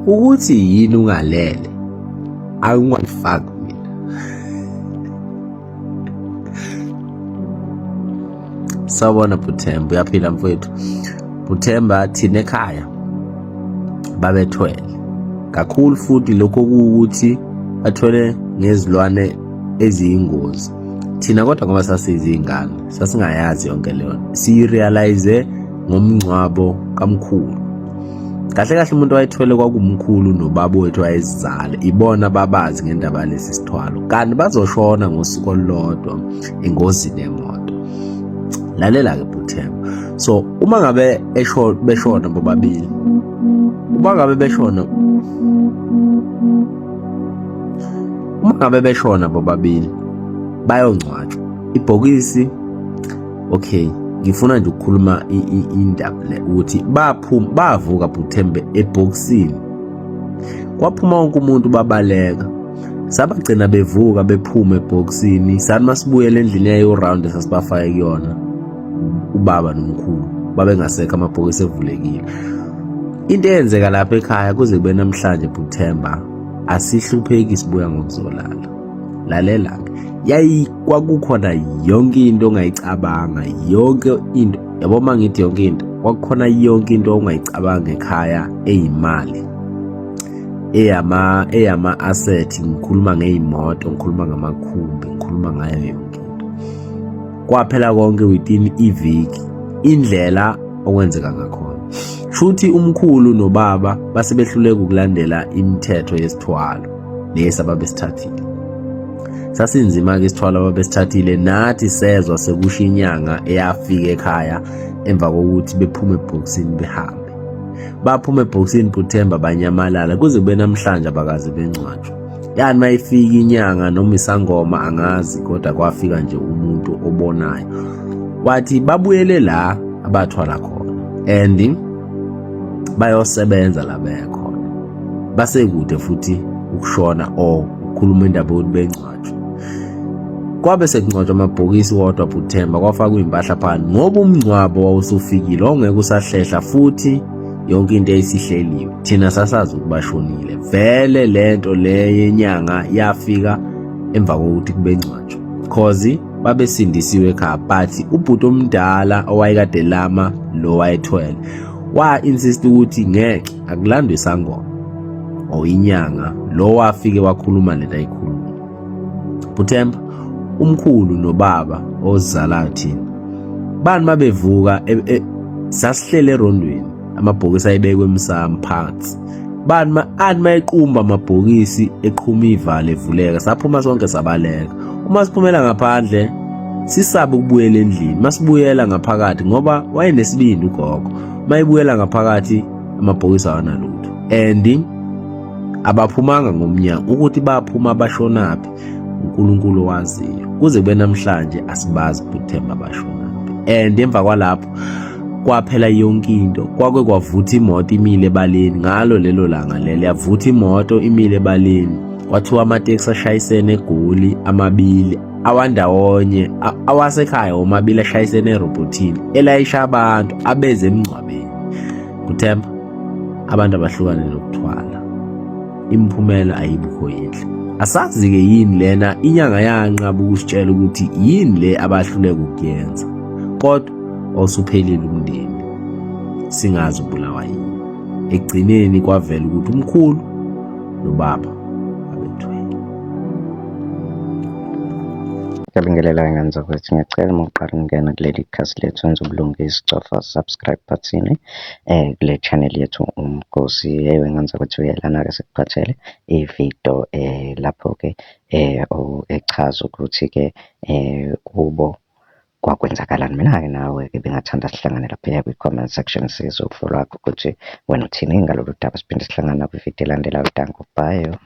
ukuthi yini ungalele akungifaki mina. Sawubona Buthemba, uyaphila mfowethu? Buthemba thina ekhaya babethwele kakhulu, futhi lokho kuwukuthi bathwele ngezilwane eziyingozi. Thina kodwa ngoba sasizingane sasingayazi yonke leyo, siyirealize ngomngcwabo kamkhulu. Kahle kahle umuntu wayethwele kwakumkhulu nobaba wethu wayezizala, ibona babazi ngendaba lesi sithwalo, kanti bazoshona ngosuku olulodwa engozini yemoto. Lalela-ke Buthemba, so uma ngabe beshona bobabili, uma ngabe beshona bobabili bayongcwatshwa ibhokisi. Okay, ngifuna nje ukukhuluma indaba le ukuthi bavuka Buthemba ebhokisini, kwaphuma wonke umuntu babaleka, sabagcina bevuka bephuma ebhokisini. Sathi masibuyela endlini yayo round esasibafake kuyona, ubaba nomkhulu babengasekho, amabhokisi evulekile. Into eyenzeka lapha ekhaya kuze kube namhlanje Buthemba, asihlupheki sibuya ngokuzolala. Lalela-ke, kwakukhona yonke into ongayicabanga, yonke into. Yabo uma ngithi yonke into, kwakukhona yonke into ongayicabanga ekhaya eyimali, eyama-asset. Ngikhuluma ngey'moto, ngikhuluma ngamakhumbi, ngikhuluma ngayo yonke into. Kwaphela konke within iviki, indlela okwenzeka ngakhona. Shuthi umkhulu nobaba base behluleka ukulandela imithetho yesithwalo lesi ababesithathile. Sasinzima-ke isithwalo ababesithathile, nathi sezwa sekusha inyanga eyafika ekhaya emva kokuthi bephume ebhokisini behambe. Baphuma ebhokisini Buthemba banyamalala kuze kube namhlanje abakaze bengcwatshwe. Yani mayifika inyanga noma isangoma angazi, kodwa kwafika nje umuntu obonayo, wathi babuyele la abathwala khona and bayosebenza la bekhona, basekude futhi ukushona ukukhuluma indaba yokuthi bengcwatshwe. Kwabe sekungcwatshwa amabhokisi wodwa Buthemba, kwafakwa impahla phakathi ngoba umngcwabo wawusufikile, ongeke usahlehla futhi yonke into eyisihleliwe. Thina sasazi ukubashonile vele. Lento le yenyanga yafika emva kokuthi kubengcwatshwa cause babesindisiwe ekhaya, but ubhuti omdala owayekade lama lo wayethwele wa-insist ukuthi ngeke akulandwe isangoma inyanga. Lo wafike wakhuluma lento ayikhuluma Buthemba. Umkhulu nobaba ozizalayo thina bani mabevuka sasihlele erondweni, amabhokisi ayibekwe emsamo phansi. Bani mayequmba amabhokisi eqhuma ivalo evuleka, saphuma sonke sabaleka. Uma siphumela ngaphandle sisabe ukubuyela endlini, masibuyela ngaphakathi ngoba wayenesibindi ugogo, mayibuyela ngaphakathi amabhokisi awanalutho and abaphumanga ngomnyango. Ukuthi baphuma bashonaphi uNkulunkulu waziyo, kuze kube namhlanje asibazi Buthemba bashonaphi. And emva kwalapho kwaphela yonke into. Kwake kwavutha imoto imile ebaleni, ngalo lelo langa lelo yavutha imoto imile ebaleni, kwathiwa amateksi ashayisene eGoli amabili awandawonye, awasekhaya omabili ashayisene erobotini elayisha abantu abeze emngcwabeni. Buthemba, abantu abahlukane nokuthwala, imiphumela ayibukho yinhle. Asazi-ke yini lena inyanga yanqaba ukusitshela ukuthi yini le abahluleka ukuyenza, kodwa osuphelile umndeni singazi ubulawa yini. Ekugcineni kwavela ukuthi umkhulu nobaba babethwele. Ngiyabingelela ingane zakwethu, ngiyacela uma uqala ungena kuleli khasi lethu wenza ubulungisi, cofa subscribe button kule channel yethu Umkhosi. Ingane zakwethu uyelana-ke sikuphathele ividiyo lapho-ke echaza ukuthi-ke kubo kwakwenzakalani. Mina-ke nawe-ke bengathanda sihlangane lapha kwi-comment section sizwe uhlolo lwakho ukuthi wena uthini ngalolu daba. Siphinde sihlangana kwividiyo elandelayo. Danko, bye.